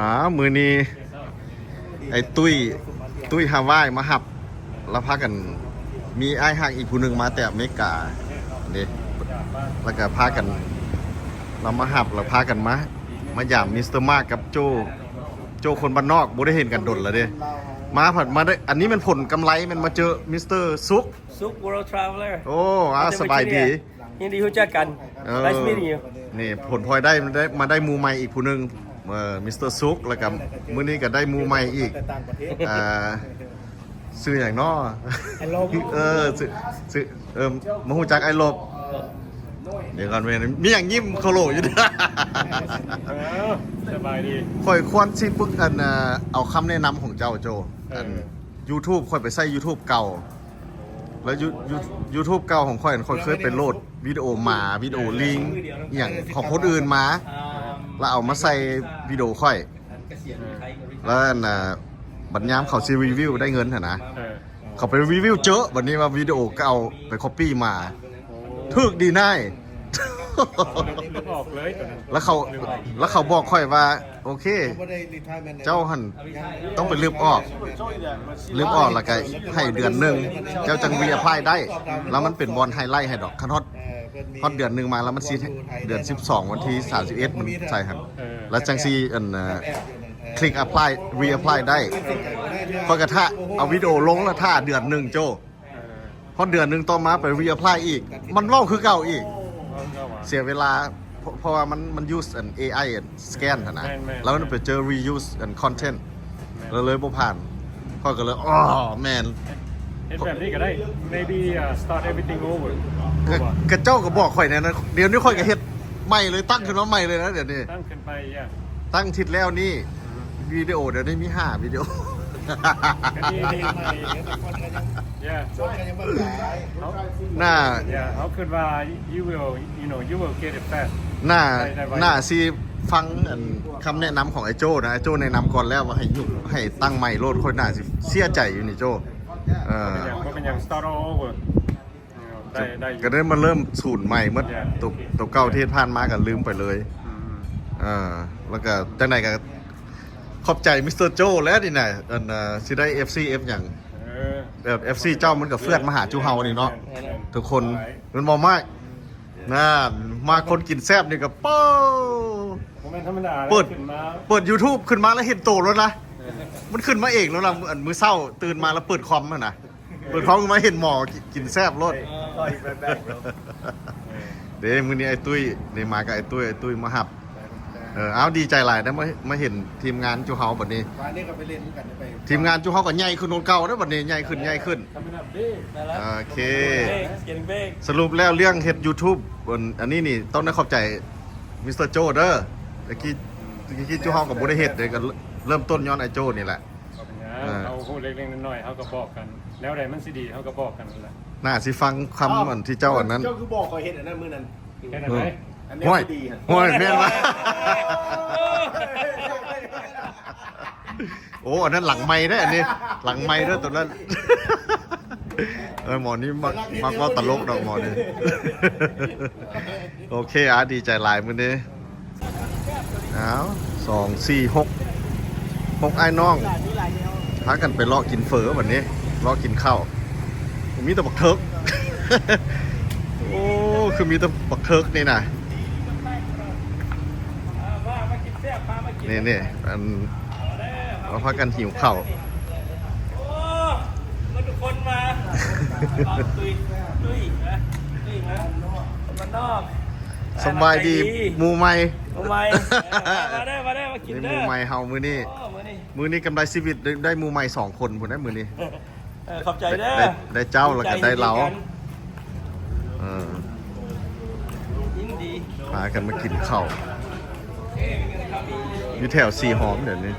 ອ້າວ ມື້ນີ້ໄອ້ຕຸ້ຍ ຕຸ້ຍຮາວາຍມາຮັບ ລະພາກັນ ມີອ້າຍຮັກອີກຜູ້ໜຶ່ງມາແຕ່ອາເມລິກາເດ້ ລະກະພາກັນ ລາວມາຮັບ ລະພາກັນມາ ມາຢາມມິສເຕີມາກກັບໂຈ້ ໂຈ້ຄົນບ້ານນອກ ບໍ່ໄດ້ເຫັນກັນດົນລະເດ້ ມາພັດມາໄດ້ ອັນນີ້ແມ່ນຜົນກຳໄລ ແມ່ນມາເຈີມິສເຕີສຸກ Suk World Traveler ໂອ້ ອາ ສະບາຍດີ ຍິນດີຮູ້ຈັກກັນ ເອີ Nice meeting you ນີ້ຜົນພອຍໄດ້ ໄດ້ ມາໄດ້ໝູ່ໃໝ່ອີກຜູ້ໜຶ່ງ ເອີ ມິສເຕີສຸກ ລະກະມື້ນີ້ກະໄດ້ໝູ່ໃໝ່ອີກ ອ່າ ຊື່ຫຍັງນໍ ໄອ້ລົບ ເອີ ຊື່ ຊື່ ເອີ ມາຮູ້ຈັກໄອ້ລົບ ດຽວກ່ອນ ມີຫຍັງຍິ້ມໂຄໂລຢູ່ ເອີ ສະບາຍດີ ຂ້ອຍຄວນຊິປຶກ ອັນ ເອົາຄຳແນະນຳຂອງເຈົ້າໂຈ ເອີ ອັນ YouTube ຂ້ອຍໄປໃຊ້ YouTube ເກົ່າ ແລ້ວ You- You- YouTube ເກົ່າຂອງຂ້ອຍ ຂ້ອຍເຄີຍໄປໂຫຼດວິດີໂອໝາ ວິດີໂອລິງ ອີ່ຫຍັງຂອງຄົນອື່ນມາ ແລ້ວເອົາມາໃສ່ວິດີໂອຂ້ອຍ ແລ້ວອັນນ່າ ບັດຍາມເຂົາຊິຣີວິວໄດ້ເງິນຫັ້ນນະ ເອີ ເຂົາໄປຣີວິວເຈີ ບັດນີ້ວ່າວິດີໂອເກົ່າໄປກັອບປີ້ມາ ໂອ້ ຖືກດີນາຍ ລຶບອອກເລີຍໂຕນັ້ນ ແລ້ວເຂົາ ລຶບອອກ ແລ້ວເຂົາບອກຂ້ອຍວ່າ ໂອເຄ ເຈົ້າຫັ້ນຕ້ອງໄປລຶບອອກ ລຶບອອກ ແລ້ວກະໃຫ້ເດືອນໜຶ່ງ ເຈົ້າຈັ່ງຣີແອັບພລາຍໄດ້ ແລ້ວມັນເປັນບ່ອນໄຮໄລໃຫ້ດອກ ຄັນຮອດ ຮອດເດືອນໜຶ່ງມາ ແລ້ວມັນຊິ ເດືອນສິບສອງ ວັນທີສາມສິບເອັດ ມັນໃສ່ຫັ້ນ ແລ້ວຈັ່ງຊິ ອັນ ຄລິກແອັບພລາຍ ຣີແອັບພລາຍໄດ້ ຂ້ອຍກະຖ້າ ເອົາວິດີໂອລົງ ແລ້ວຖ້າເດືອນໜຶ່ງໂຈ ເອີ ຮອດເດືອນໜຶ່ງຕໍ່ມາໄປຣີແອັບພລາຍອີກ ມັນເວົ້າຄືເກົ່າອີກ ເວົ້າຄືເກົ່າຫວາ ເສຍເວລາ ເພາະ ເພາະວ່າມັນ ມັນຢູສອັນເອໄອສະແກນຫັ້ນນະ ແມ່ນໆໆ ແລ້ວມັນໄປເຈີຣີຢູສອັນຄອນເທັນ ແມ່ນ ແລ້ວເລີຍບໍ່ຜ່ານ ຂ້ອຍກະເລີຍ ອໍ ແມ່ນ ເຮັດ ເຮັດແບບນີ້ກະໄດ້ maybe uh, start everything over ກະ ກະເຈົ້າກະບອກຂ້ອຍແນວນັ້ນ ດຽວນີ້ຂ້ອຍກະເຮັດໃໝ່ເລີຍ ຕັ້ງຂຶ້ນມາໃໝ່ເລີຍນະ ດຽວນີ້ ຕັ້ງຂຶ້ນໄປ yeah ຕັ້ງທິດແລ້ວນີ້ ວິດີໂອ ດຽວນີ້ມີຫ້າວິດີໂອ ກະດີ ດີ ດີ yeah ໜ້າ yeah ເຮົາຄິດວ່າ you will you know you will get it fast ໜ້າ ໄດ້ ໄດ້ໄວ ໜ້າຊິຟັງອັນຄຳແນະນຳຂອງໄອ້ໂຈ້ນະ ໄອ້ໂຈ້ແນະນຳກ່ອນແລ້ວວ່າໃຫ້ຍຸ ໃຫ້ຕັ້ງໃໝ່ໂລດ ຂ້ອຍໜ້າຊິເສຍໃຈຢູ່ນີ້ໂຈ້ ເອີ ບໍ່ເປັນຫຍັງ start all over ໄດ້ ໄດ້ຢູ່ ກະໄດ້ມາເລີ່ມສູນໃໝ່ໝົດ ໂຕ ໂຕເກົ່າທີ່ເຮັດຜ່ານມາກະລືມໄປເລີຍ ອືມ ເອີ ແລ້ວກະຈັ່ງໃດກະຂອບໃຈມິສເຕີໂຈ້ແຫຼະນີ້ນະ ອັນ ຊິໄດ້ເອັຟຊີເອັຟຫຍັງ ເອີ ແບບເອັຟຊີເຈົ້າມັນກະເຟືອດມາຫາຈຸເຮົານີ້ເນາະ ແມ່ນໆ ທຸກຄົນ ແມ່ນບໍ່ມາກ ນັ້ນ ມາຄົນກິນແຊບນີ້ກະ ໂປ້ ບໍ່ແມ່ນທຳມະດາ ເປີດ ຂຶ້ນມາ ເປີດຢູທູບຂຶ້ນມາແລ້ວເຫັນໂຕໂລດນະ ເອີ ມັນຂຶ້ນມາເອງໂລດນະ ອັນມື້ເຊົ້າຕື່ນມາແລ້ວເປີດຄອມຫັ້ນນະ ເປີດຄອມຂຶ້ນມາເຫັນໝໍກິນ ກິນແຊບໂລດ ເອີ ເດ້ ມື້ນີ້ໄອ້ຕຸ້ຍ ໄດ້ມາກັບໄອ້ຕຸ້ຍ ໄອ້ຕຸ້ຍມາຮັບ ເອີ ອ້າວ ດີໃຈຫຼາຍໄດ້ມາ ມາເຫັນທີມງານຈຸເຮົາບັດນີ້ ວານນີ້ກະໄປຫຼິ້ນນຳກັນ ໄປ ທີມງານຈຸເຮົາກະໃຫຍ່ຂຶ້ນກວ່າເກົ່າເດ້ ບັດນີ້ໃຫຍ່ຂຶ້ນ ໃຫຍ່ຂຶ້ນ ໂອເຄ ສະຫຼຸບແລ້ວເລື່ອງເຮັດຢູທູບ ອັນ ອັນນີ້ນີ້ຕ້ອງໄດ້ຂອບໃຈມິສເຕີໂຈ້ເດີ ແຕ່ກີ້ ແຕ່ກີ້ຈຸເຮົາກະບໍ່ໄດ້ເຮັດເດ້ ກະເລີ່ມຕົ້ນຍ້ອນໄອ້ໂຈ້ນີ້ແຫຼະ ບໍ່ເປັນຫຍັງ ເອີ ເຮົາຮູ້ເລັກໆນ້ອຍໆ ເຮົາກະບອກກັນ ແນວໃດມັນຊິດີ ເຮົາກະບອກກັນຫັ້ນແຫຼະ ໜ້າຊິຟັງຄຳ ອ້າວ ອັນທີ່ເຈົ້າອັນນັ້ນ ເຈົ້າຄືບອກຂ້ອຍເຮັດອັນນັ້ນມື້ນັ້ນ ເຮັດອັນໃດ ໂອ້ຍ ໂອ້ຍ ແມ່ນຫວາ ໂອ້ ອັນນັ້ນຫຼັງໄມເດ້ ອັນນີ້ຫຼັງໄມເດີ ໂຕນັ້ນ ເອີ ໝໍນີ້ມັກ ມັກເວົ້າຕະຫຼົກດອກໝໍນີ້ ໂອເຄ ອາ ດີໃຈຫຼາຍມື້ນີ້ ອ້າວ ສອງ ສີ່ ຫົກ ຫົກອ້າຍນ້ອງ ພາກັນໄປເລາະກິນເຝີບັດນີ້ ເລາະກິນເຂົ້າ ມີແຕ່ບັກເທີກ ໂອ້ ຄືມີແຕ່ບັກເທີກນີ້ນະ ນີ້ໆ ອັນ ເຮົາພາກັນຫິວເຂົ້າ ໂອ້ ມາທຸກຄົນມາ ຕຸ້ຍ ຕຸ້ຍນະ ຕຸ້ຍມາ ຄົນບ້ານນອກ ສະບາຍດີ ສະບາຍດີ ໝູ່ໃໝ່ ໝູ່ໃໝ່ ເອີ ມາເດີ ມາເດີ ມາກິນເດີ ນີ້ໝູ່ໃໝ່ເຮົາມື້ນີ້ ໂອ້ ມື້ນີ້ ມື້ນີ້ກຳໄລຊີວິດ ໄດ້ ໄດ້ໝູ່ໃໝ່ສອງຄົນພຸ້ນນະມື້ນີ້ ເອີ ຂອບໃຈເດີ ໄດ້ ໄດ້ເຈົ້າ ລະກະໄດ້ລາວ ເອີ ຍິນດີ ພາກັນມາກິນເຂົ້າ ຢູ່ແຖວສີຫອມດຽວນີ້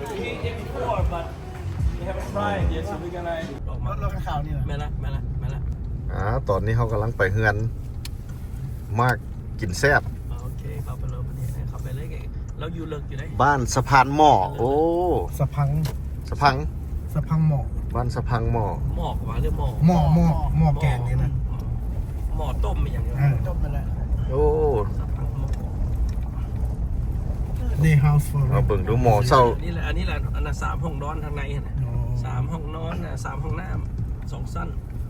ແມ່ນລະ ແມ່ນລະ ແມ່ນລະ ອ່າ ຕອນນີ້ເຮົາກຳລັງໄປເຮືອນ ມາກິນແຊບ ໂອເຄ ເຂົ້າໄປເລີຍ ເຂົ້າໄປເລີຍ ລາວຢູ່ເລິກຢູ່ເດ້ ບ້ານສະພານໝໍ້ ໂອ້ ສະພັງ ສະພັງ ສະພັງໝໍ້ ບ້ານສະພັງໝໍ້ ໝໍ້ຫວາ ຫຼືໝໍ້ ໝໍ້ ໝໍ້ ໝໍ້ແກງນີ້ນະ ໝໍ້ຕົ້ມອີ່ຫຍັງນີ້ ເອີ ຕົ້ມນັ້ນແຫຼະ ໂອ້ ສະພັງໝໍ້ ຄື They house for ເຮົາເບິ່ງດູໝໍເຊົ່າ ນີ້ແຫຼະ ອັນນີ້ແຫຼະ ອັນນະ ສາມຫ້ອງນອນທາງໃນຫັ້ນນະ ອໍ ສາມຫ້ອງນອນນະ ສາມຫ້ອງນ້ຳ ສອງຊັ້ນ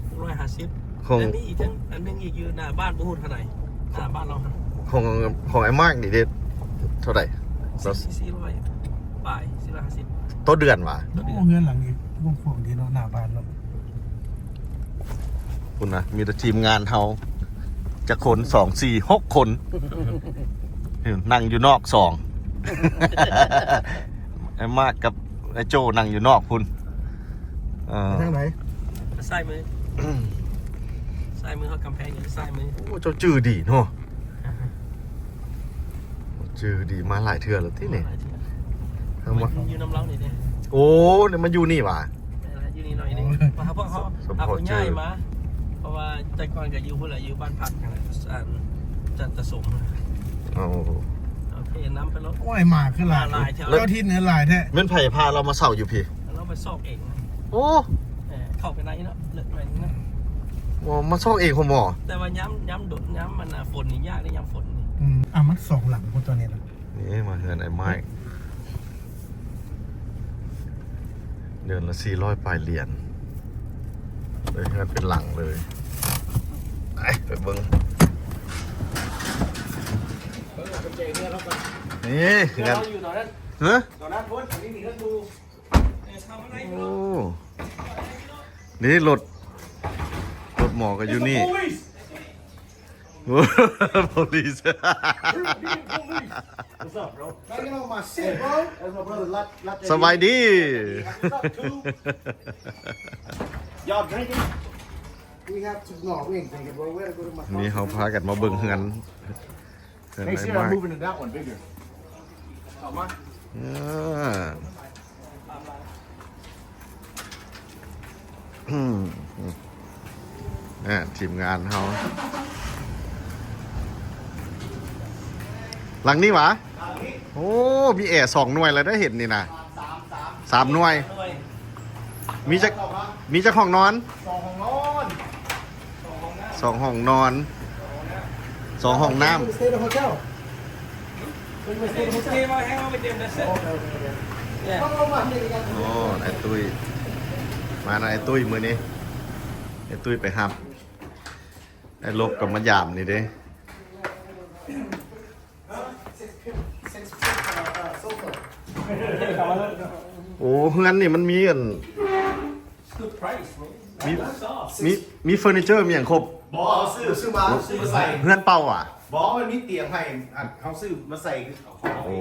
ຫົກຮ້ອຍຫ້າສິບ ຂອງ ແລະມີອີກເຖິງອັນໜຶ່ງອີກຢູ່ໜ້າບ້ານ ບໍ່ຮູ້ເທົ່າໃດ ໜ້າບ້ານລາວຫັ້ນ ຂອງ ຂອງອ້າຍມາກນີ້ເດ້ ເທົ່າໃດ? ສີ່ ສີ່ຮ້ອຍປາຍ ສີ່ຮ້ອຍຫ້າສິບ ຕໍ່ເດືອນຫວາ? ໂອ້ ເຮືອນຫຼັງນີ້ກວ້າງຂວາງດີເນາະ ໜ້າບ້ານເນາະ ພຸ້ນນະ ມີແຕ່ທີມງານເຮົາ ຈັກຄົນ? ສອງ ສີ່ ຫົກ ຄົນ ນັ່ງຢູ່ນອກສອງ ອ້າຍມາກກັບອ້າຍໂຈ້ນັ່ງຢູ່ນອກພຸ້ນ ເອີ ໄປທາງໃດ? ຊ້າຍມື ຊ້າຍມື ເຮົາກຳແພງຢູ່ຊ້າຍມື ໂອ້ ເຈົ້າຈື່ດີເນາະ ຈື່ດີ ມາຫຼາຍເທື່ອແລ້ວຕິນີ້ ມາຫຼາຍເທື່ອ ມາຢູ່ນຳລາວນີ້ເດ້ ໂອ້ ໄດ້ມາຢູ່ນີ້ຫວາ? ແມ່ນລະ ຢູ່ນີ້ໜ້ອຍໜຶ່ງ ໂອ້ ມາຫາພວກເຮົາ ສະເພາະ ຫາຜູ້ຍ້າຍມາ ເພາະວ່າແຕ່ກ່ອນກໍຢູ່ພຸ້ນລະ ຢູ່ບ້ານພັກຫັ້ນລະ ອັນ ຈັນຕະສົມ ໂອ້ ໂອເຄ ນຳໄປໂລດ ໂອ້ຍ ໝາຄືຫຼາຍ ຫຼາຍແທ້ ເຈົ້າຖິ່ນນີ້ຫຼາຍແທ້ ແມ່ນໃຜພາລາວມາເຊົ່າຢູ່ພີ້? ລາວໄປຊອກເອງ ໂອ້ ເອີ ເຂົ້າໄປໃນເນາະ ເລິກໜ້ອຍໜຶ່ງເນາະ ໂອ້ ມາຊອກເອງພຸ້ນບໍ? ແຕ່ວ່າຍາມ ຍາມດົນ ຍາມມັນ ຝົນນີ້ຍາກເດ້ ຍາມຝົນນີ້ ອືມ ອ່ະ ມັນສອງຫຼັງພຸ້ນຕົວນີ້ນະ ນີ້ມາເຮືອນອ້າຍໄມ້ ເດືອນລະສີ່ຮ້ອຍປາຍຫຼຽນ ໄດ້ເຮືອນເປັນຫຼັງເລີຍ ໄປ ໄປເບິ່ງ ນີ້ເຮືອນ ຮະ? ໂອ້ ນີ້ລົດ ລົດໝໍກໍຢູ່ນີ້ Police. What's up, bro? Banging on my shit, bro. That's my brother, Lat-, Lat-, ສະບາຍດີ What's up, too? Y'all drinking? We have to, no, we ain't drinking, bro. We gotta go to my ນີ້ເຮົາພາກັນມາເບິ່ງເຮືອນ ເຮືອນ Make sure I'm moving to that one bigger. ເຂົ້າມາ ເອີ ອືມ ອ່າ ທີມງານເຮົາ ຫຼັງນີ້ຫວາ? ໂອ້ ມີແອສອງໜ່ວຍແລ້ວໄດ້ເຫັນນີ້ນະ ສາມໜ່ວຍ ມີຈັກ ມີຈັກຫ້ອງນອນ? ສອງຫ້ອງນອນ ສອງຫ້ອງນອນ ສອງຫ້ອງນ້ຳ Stay the hotel. Stay, hang out with them, that's it. ໂອ້ ນາຍຕຸ້ຍ ມານາຍຕຸ້ຍມື້ນີ້ ນາຍຕຸ້ຍໄປຮັບ ໄອ້ລົບກໍມາຢາມນີ້ເດ້. ໂອ້ ເຮືອນນີ້ມັນມີອັນ ມີ ມີ ມີເຟີນີເຈີ ມີຫຍັງຄົບ? ບໍ່ ເຮົາຊື້ ຊື້ມາ ຊື້ມາໃສ່ ເຮືອນເປົ່າຫວາ? ບໍ່ ມັນມີຕຽງໃຫ້ ອັນ ເຮົາຊື້ມາໃສ່ ໂອ້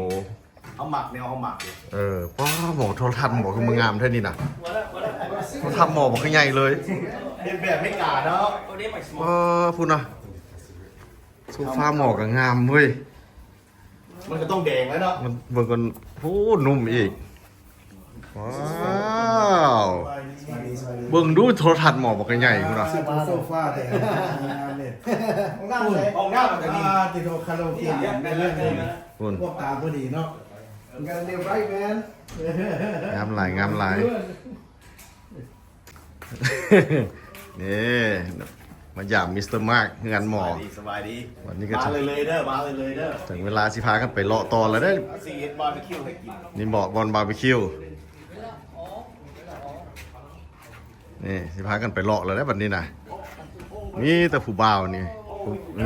ເຮົາມັກແນວເຮົາມັກ. ເອີ ປ້າ ໝໍໂທລະທັດໝໍຄືມາງາມແທ້ນີ້ນະ ໂທລະທັດໝໍບັກໃຫຍ່ເລີຍ ເຮັດແບບເມກາເນາະ ປ້າ ພຸ້ນນະ. ໂຊຟາໝໍກໍງາມເວີຍ ມັນກໍຕ້ອງແດງແລ້ວເນາະ ມັນເບິ່ງກ່ອນ ໂອ້ ນຸ່ມອີກ ວ້າວ ເບິ່ງດູໂທລະທັດໝໍບັກໃຫຍ່ພຸ້ນນະ ຊື້ໂຊຟາແຕ່ງາມເດ້ ຫ້ອງນ້ຳ ຫ້ອງນ້ຳກໍມີ ອ່າ ຕິໂທຄາໂລເກະໃນເລື່ອງນີ້ ພຸ້ນ ພວກຕາບໍ່ດີເນາະ You got a new bright man. ງາມຫຼາຍ ງາມຫຼາຍ. ນີ້ ມາຢາມມິສເຕີມາກເຮືອນໝໍ ສະບາຍດີ ສະບາຍດີ ວັນນີ້ກໍ ມາເລີຍໆເດີ ມາເລີຍໆເດີ ເຖິງເວລາຊິພາກັນໄປເລາະຕໍ່ແລ້ວເດີ ຊິເຮັດບາບີຄິວໃຫ້ກິນ ນີ້ເບາະບ່ອນບາບີຄິວ ນີ້ຊິພາກັນໄປເລາະແລ້ວເດີບັດນີ້ນະ ມີແຕ່ຜູ້ບ່າວນີ້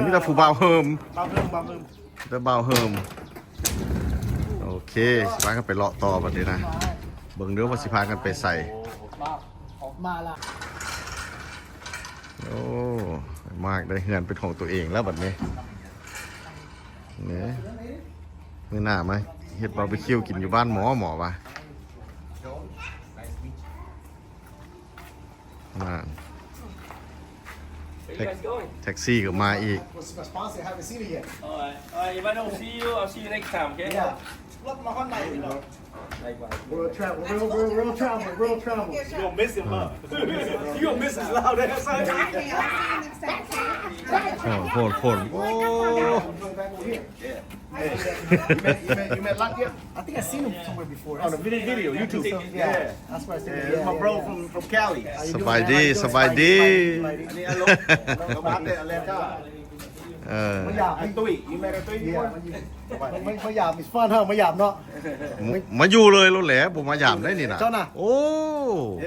ມີແຕ່ຜູ້ບ່າວເຮີມ ບ່າວເຮີມ ບ່າວເຮີມ. ແຕ່ບ່າວເຮີມ ໂອເຄ ຊິພາກັນໄປເລາະຕໍ່ບັດນີ້ນະ ເບິ່ງເດີວ່າຊິພາກັນໄປໃສ ມາລະ ໂອ້ ມາກໄດ້ເຮືອນເປັນຂອງຕົວເອງແລ້ວບັດນີ້ ນີ້ ມື້ໜ້າມາເຮັດບາບີຄິວກິນຢູ່ບ້ານໝໍ ໝໍວ່າ. Where you guys going? ແທັກ ແທັກຊີກໍມາອີກ What's my sponsor? Haven't seen it yet. All right. All right. If I don't see you, I'll see you next time, okay? Yeah. Look, my Honda, you know. Likewise. World travel, world, world, world travel, world travel. You gonna miss him, huh? You gonna miss his loud ass, huh? Okay, I'll see you next time, okay? ໂອ້ ໂພດ ໂພດ ໂອ້ Come back over here. Yeah. Hey, you met, you met, you met Latya? I think I seen him somewhere before. On the video, video, YouTube. Yeah, yeah. That's where I seen him. Yeah, yeah, my bro from, from Cali. How you doing, man? How you doing? ສະບາຍດີ ສະບາຍດີ Spidey, Spidey. ອັນນີ້ອາລົມ ລົມມາແຕ່ອາແລນທາ. ເອີ ມາຢາມ Atui, you met Atui before? ມາຢາມ it's fun ເຮົາມາຢາມເນາະ ມາຢູ່ເລີຍໂລດແຫຼະ ບໍ່ມາຢາມໄດ້ນີ້ນະ ເຈົ້ານະ ໂອ້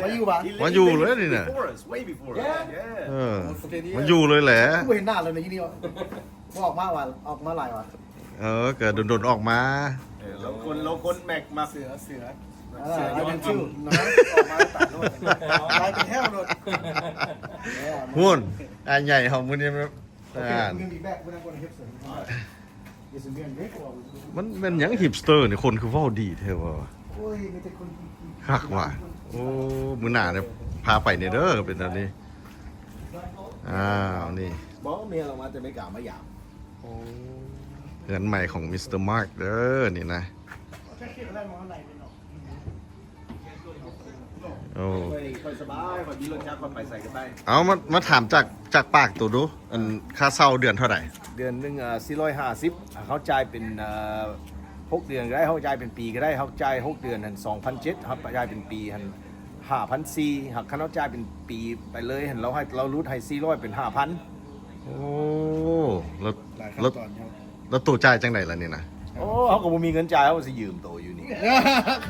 ມາຢູ່ບາ ມາຢູ່ເລີຍນີ້ນະ Before us, way before us. Yeah. ເອີ ມາຢູ່ເລີຍແຫຼະ ບໍ່ເຫັນໜ້າເລີຍຢູ່ນີ້ ບໍ່ອອກມາວ່າ ອອກມາຫຼາຍວ່າ ເອີ ກໍດົນໆອອກມາ ເອີ ລາວຄົນ ລາວຄົນແມັກ ມັກເສືອ ເສືອ ເອີ ເສືອຍ້ອນ ອອກມາຕາຍໂລດ ກາຍເປັນແຫ້ວໂລດ ພຸ້ນ ອ້າຍໃຫຍ່ເຮົາມື້ນີ້ ມັນແມ່ນຫຍັງຮິບສະເຕີນີ້ ຄົນຄືເວົ້າດີແທ້ວະ ໂອ້ຍ ມີແຕ່ຄົນ ຄັກວ່ະ ໂອ້ ມື້ໜ້າເດ້ ພາໄປແດ່ເດີ ເປັນອັນນີ້ ອ້າວ ນີ້ ບໍ່ ເມຍລາວມາແຕ່ອາເມລິກາມາຢາມ ໂອ້ ເຮືອນໃໝ່ຂອງມິສເຕີມາກເດີ ນີ້ນະ ໂອ້ ຂ້ອຍ ຂ້ອຍສະບາຍ ຂ້ອຍມີລົດຈັກ ຂ້ອຍໄປໃສກໍໄດ້ ເອົາ ມາ ມາຖາມຈາກ ຈາກປາກໂຕດູ ອັນ ຄ່າເຊົ່າເດືອນເທົ່າໃດ? ເດືອນໜຶ່ງ ເອີ ສີ່ຮ້ອຍຫ້າສິບ ເຮົາຈ່າຍເປັນ ເອີ ຫົກເດືອນກໍໄດ້ ເຮົາຈ່າຍເປັນປີກໍໄດ້ ເຮົາຈ່າຍຫົກເດືອນຫັ້ນ ສອງພັນເຈັດ ເຮົາຈ່າຍເປັນປີຫັ້ນ ຫ້າພັນສີ່ ຫາກຄັນເຮົາຈ່າຍເປັນປີໄປເລີຍຫັ້ນ ລາວໃຫ້ ລາວຫຼຸດໃຫ້ສີ່ຮ້ອຍເປັນຫ້າພັນ ໂອ້ ແລ້ວ ຫຼາຍຂັ້ນຕອນຢູ່ ແລ້ວໂຕຈ່າຍຈັ່ງໃດລະນີ້ນະ? ໂອ້ ເຮົາກໍບໍ່ມີເງິນຈ່າຍ ເຮົາກໍຊິຢືມໂຕຢູ່ນີ້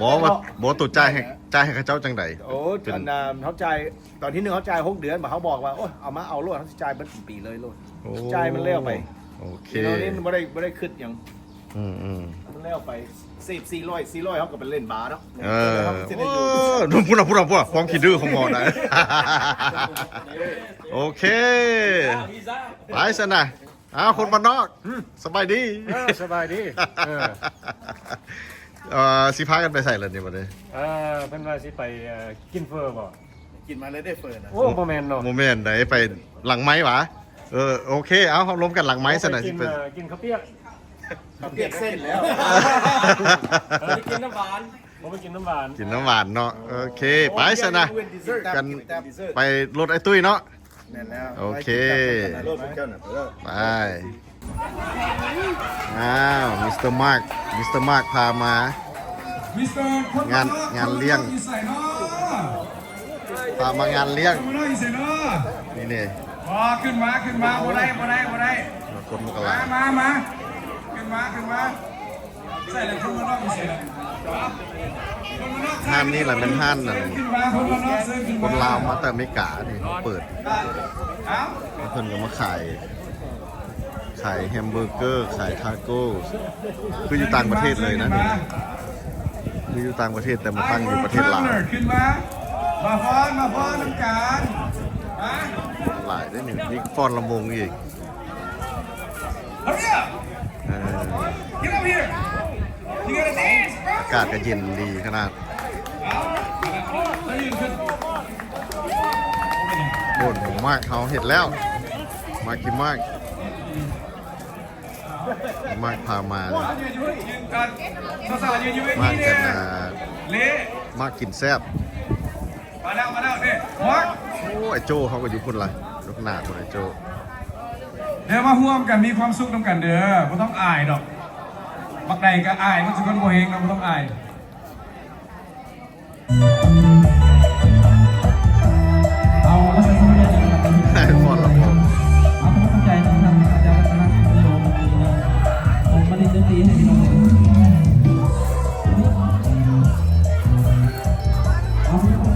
ບໍ່ວ່າ ບໍ່ ໂຕຈ່າຍໃຫ້ ຈ່າຍໃຫ້ເຂົາເຈົ້າຈັ່ງໃດ? ໂອ້ ເປັນ ອັນ ເຮົາຈ່າຍ ຕອນທີໜຶ່ງເຮົາຈ່າຍຫົກເດືອນ ບາດເຮົາບອກວ່າ ໂອ້ຍ ເອົາມາເອົາໂລດ ເຮົາຊິຈ່າຍເບິດເປັນປີເລີຍໂລດ ໂອ້ ຈ່າຍມັນແລ້ວໄປ ໂອເຄ ແນວນີ້ມັນບໍ່ໄດ້ ບໍ່ໄດ້ຄິດຫຍັງ ອືມໆ ມັນແລ້ວໄປ ເຊບສີ່ຮ້ອຍ ສີ່ຮ້ອຍ ເຮົາກໍໄປຫຼິ້ນບາເນາະ ເອີ ເຮົາຊິໄດ້ຢູ່ ໂອ້ ພຸ້ນນະ ພຸ້ນນະ ຄວາມຂີ້ດື້ຂອງໝໍນະ ໂອເຄ ໄປຊັ້ນນະ ອ້າວ ຄົນບ້ານນອກ ສະບາຍດີ ເອີ ສະບາຍດີ ເອີ ເອີ ຊິພາກັນໄປໃສລະນີ້ບັດນີ້? ເອີ ເພິ່ນວ່າຊິໄປ ເອີ ກິນເຝີບໍ່? ກິນມາແລ້ວເດ້ເຝີນະ ໂອ້ ບໍ່ແມ່ນເນາະ ບໍ່ແມ່ນໃດ ໄປຫຼັງໄມ້ຫວາ? ເອີ ໂອເຄ ເອົາ ເຮົາລົມກັນຫຼັງໄມ້ຊັ້ນນະ ຊິໄປ ກິນເຝີ ເອີ ກິນເຂົ້າປຽກ ເຂົ້າປຽກເສັ້ນແລ້ວ ເອີ ໄປກິນນ້ຳຫວານ ບໍ່ໄປກິນນ້ຳຫວານ ກິນນ້ຳຫວານເນາະ ໂອເຄ ໄປຊັ້ນນະ ກັນ ໄປລົດອ້າຍຕຸ້ຍເນາະ ແມ່ນແລ້ວ ໂອເຄ ໄປ ອ້າວ ມິສເຕີມາກ ມິສເຕີມາກພາມາ ງານ ງານລ້ຽງ ພາມາງານລ້ຽງ ນີ້ເດ້ ບໍ່ ຂຶ້ນມາ ຂຶ້ນມາ ບໍ່ໄດ້ ບໍ່ໄດ້ ບໍ່ໄດ້ ຄົນມັນກໍຫຼາຍ ມາ ມາ ມາ ຂຶ້ນມາ ຂຶ້ນມາ ຮ້ານນີ້ລະແມ່ນຮ້ານນັ້ນ ຄົນລາວມາແຕ່ອາເມລິການີ້ເຂົາເປີດ ແລ້ວເພິ່ນກໍມາຂາຍ ຂາຍແຮມເບີເກີ ຂາຍທາໂກ້ ຄືຢູ່ຕ່າງປະເທດເລີຍນະນີ້ ຄືຢູ່ຕ່າງປະເທດ ແຕ່ມາຕັ້ງຢູ່ປະເທດລາວ ຂຶ້ນມາ ມາຟ້ອນ ມາຟ້ອນນຳກັນ ຫຼາຍເດ້ນີ້ ມີຟ້ອນລຳວົງອີກ Hurry up! ເອີ Get up here! You gotta dance, bro! ອາກາດກໍເຢັນດີຂະໜາດ ໂອ້ ມາກເຮົາເຮັດແລ້ວ ມາກິນມາກ ມາກພາມາ ມາກກັນນະ ມາກກິນແຊບ ມາແລ້ວ ມາແລ້ວເດ້ ມາ ໂອ້ ໄອ້ໂຈ້ເຮົາກໍຢູ່ພຸ້ນລະ ລູກໜ້າພຸ້ນໄອ້ໂຈ້ ດຽວມາຮ່ວມກັນມີຄວາມສຸກນຳກັນເດີ ບໍ່ຕ້ອງອາຍດອກ ບັກໃດກໍອາຍ ມັນຊິຄົນບໍ່ເຮັງເນາະ ບໍ່ຕ້ອງອາຍ ເອົາ ຂໍລະບົບ ເອົາ ຂໍຂອບໃຈທາງທ່ານອາຈານລັດຕະນະ ທີ່ລົງ ລົງມາຫຼິ້ນດົນຕີໃຫ້ພີ່ນ້ອງເບິ່ງ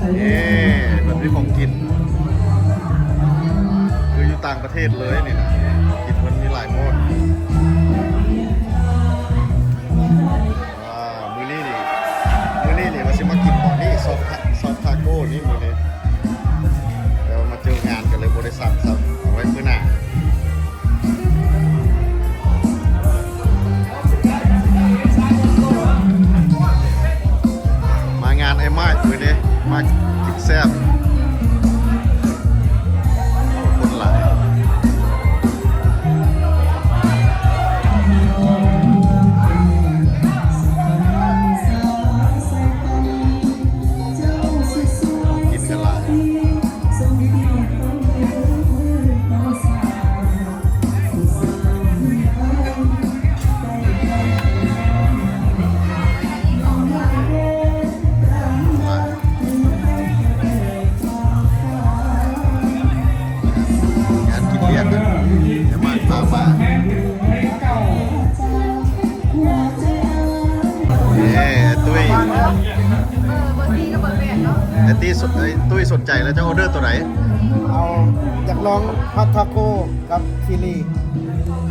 ເອີ ມັນມີຂອງກິນ ຄືຢູ່ຕ່າງປະເທດເລີຍນີ້ນະ ກິນເພິ່ນມີຫຼາຍໂໝດ ອ່າ ມື້ນີ້ນີ້ ມື້ນີ້ນີ້ວ່າຊິມາກິນໝ່ອງນີ້ ຊອບ ຊອບທາໂກ້ນີ້ມື້ນີ້ ແຕ່ວ່າມາເຈີງານກໍເລີຍບໍ່ໄດ້ສັ່ງຊ້ຳ ເອົາໄວ້ມື້ໜ້າ ມາງານອ້າຍມາກມື້ນີ້ ມາກິນແຊບ ຄົນຫຼາຍ. ຂອງກິນກໍຫຼາຍ ຫຼາຍ. ໄອ້ຕິ ໄອ້ຕຸ້ຍສົນໃຈແລ້ວ ຈະອໍເດີໂຕໃດ? ເອົາ ຢາກລອງຜັດທາໂກ້ກັບຊີລີ.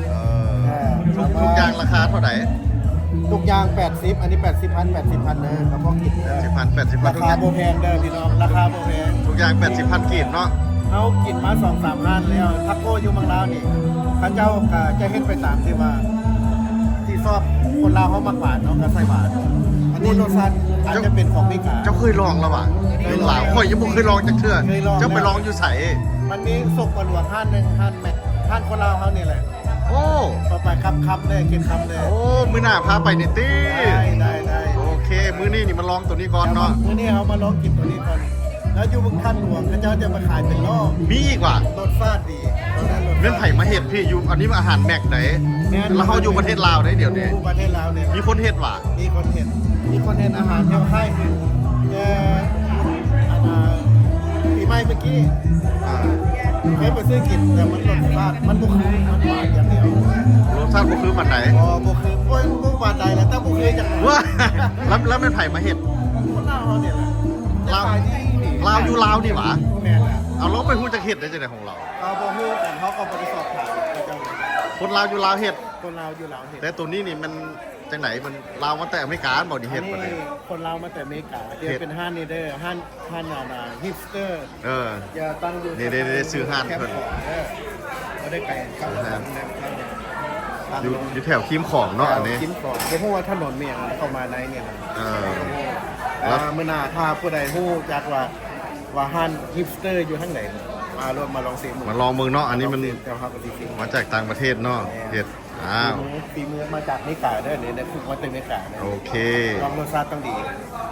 ເອີ ເອີ ທຸກ ແລ້ວກໍ ທຸກຢ່າງລາຄາເທົ່າໃດ? ທຸກຢ່າງແປດສິບ ອັນນີ້ແປດສິບພັນ ແປດສິບພັນເດີ ກະພໍກິນເດີ ແປດສິບພັນ ແປດສິບພັນ ລາຄາບໍ່ແພງເດີພີ່ນ້ອງ ລາຄາບໍ່ແພງ ທຸກຢ່າງແປດສິບພັນກີບເນາະ. ເຮົາກິນມາສອງສາມຮ້ານແລ້ວ ທາໂກ້ຢູ່ເມືອງລາວນີ້ ເຂົາເຈົ້າກະຈະເຮັດໄປຕາມທີ່ວ່າ ທີ່ຊອບຄົນລາວເຮົາມັກຫວານເນາະ ກະໃສ່ຫວານ. ອັນນີ້ລົດຊາດອາດຈະເປັນຂອງເມກາ. ເຈົ້າເຄີຍລອງແລ້ວຫວາ? ເຄີຍລອງ. ຢູ່ລາວ ຂ້ອຍຍັງບໍ່ເຄີຍລອງຈັກເທື່ອ. ເຈົ້າໄປລອງຢູ່ໃສ? ມັນມີສົກປະຫຼວງຮ້ານໜຶ່ງ ຮ້ານແມັກ ຮ້ານຄົນລາວເຮົານີ້ແຫຼະ. ໂອ້ ເຂົ້າໄປຄຳໆເລີຍ ກິນຄຳເລີຍ. ໂອ້ ມື້ໜ້າພາໄປນີ້ຕິ. ໄດ້ ໄດ້ ໄດ້. ໂອເຄ ມື້ນີ້ນີ້ມາລອງໂຕນີ້ກ່ອນເນາະ. ມື້ນີ້ເຮົາມາລອງກິນໂຕນີ້ກ່ອນ ແລ້ວຢູ່ທາດຫຼວງເຂົາເຈົ້າຈະມາຂາຍເປັນລໍ້. ມີອີກຫວາ? ລົດຊາດດີ ແມ່ນໃຜມາເຮັດພີ່? ຢູ່ ອັນນີ້ອາຫານແມັກໃດ໋. ແມ່ນ ແລ້ວເຮົາຢູ່ປະເທດລາວໃດ໋ດຽວນີ້. ຢູ່ປະເທດລາວນີ້ ມີຄົນເຮັດຫວາ? ມີຄົນເຮັດ ມີຄົນເຮັດອາຫານແຖວຄ້າຍຄື ເອີ ອັນ ອ່າ ປີໃໝ່ເມື່ອກີ້ ອ່າ ເຄີຍໄປຊື້ກິນ ແຕ່ມັນລົດຊາດມັນບໍ່ຄື ມັນຫວານຢ່າງດຽວ. ລົດຊາດບໍ່ຄືປານໃດ? ບໍ່ ບໍ່ຄື ບໍ່ ບໍ່ປານໃດແຫຼະ ແຕ່ບໍ່ຄືຈັກ. ວ້າ ແລ້ວ ແລ້ວແມ່ນໃຜມາເຮັດ? ຄົນລາວເຮົານີ້ແຫຼະ. ລາວ ລາວຢູ່ລາວນີ້ຫວາ? ແມ່ນແຫຼະ. ເອົາ ແລ້ວໄປຮູ້ຈັກເຮັດໄດ້ຈັ່ງໃດຂອງລາວ? ເຮົາບໍ່ຮູ້ກັນ ເຮົາກະບໍ່ໄດ້ສອບຖາມເຂົາເຈົ້າ. ຄົນລາວຢູ່ລາວເຮັດ? ຄົນລາວຢູ່ລາວເຮັດ. ແຕ່ໂຕນີ້ນີ້ມັນ ຈັ່ງໃດ ມັນລາວມາແຕ່ອາເມລິກາບໍ່ນີ້ເຮັດບໍ່ນີ້? ອັນນີ້ຄົນລາວມາແຕ່ອາເມລິກາ. ເຮັດ ເປັນຮ້ານນີ້ເດີ ຮ້ານ ຮ້ານອັນນ່າ ຮິບສເຕີ. ເອີ ຕັ້ງຢູ່ ນີ້ໆໆ ຊື່ຮ້ານເພິ່ນ ບໍ່ໄດ້ໄກກັບ ຢູ່ ຢູ່ແຖວຄີມຂອງເນາະ. ອັນນີ້ ຄີມຂອງ ບໍ່ຮູ້ວ່າຖະໜົນແມ່ນຫຍັງ ເຂົ້າມາໃນນີ້ນະ. ເອີ ແລ້ວມື້ໜ້າຖ້າຜູ້ໃດຮູ້ຈັກວ່າ ວ່າຮ້ານຮິບສເຕີຢູ່ທາງໃດ ມາໂລດ ມາລອງຊີມເບິ່ງ ມາລອງເບິ່ງເນາະ. ອັນນີ້ມັນ ແຕ່ເຮົາກະຊິຊີມ ມາຈາກຕ່າງປະເທດເນາະ. ແມ່ນ ເຮັດ ອ້າວ ຝີມື ຝີມືມາຈາກເມກາເດີ ນີ້ໄດ້ຝຶກມາແຕ່ເມກາເດີ. ໂອເຄ ລອງ ລົດຊາດຕ້ອງດີ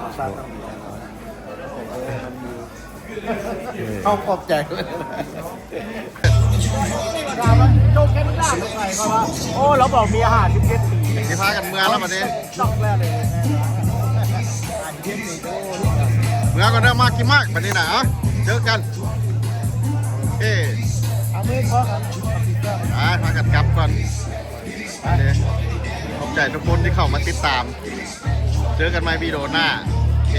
ລົດຊາດຕ້ອງດີແນ່ນອນ. ເອີ ມັນມີ ເຮົາຂອບໃຈ. ໂອ້ ລາວບອກມີອາຫານສິບເຈັດປີ ຊິພາກັນເມືອແລ້ວບັດນີ້. ເມືອກ່ອນເດີ ມາກິນມາກບັດນີ້ນະ. ເອົ້າ ເຈີກັນ. ເອ ເອົາມືພໍກັນ ອ່າ ພາກັນກັບກ່ອນ. ໂອເຄ ຂອບໃຈທຸກຄົນທີ່ເຂົ້າມາຕິດຕາມ. ເຈີກັນໃໝ່ວິດີໂອໜ້າ. ເອ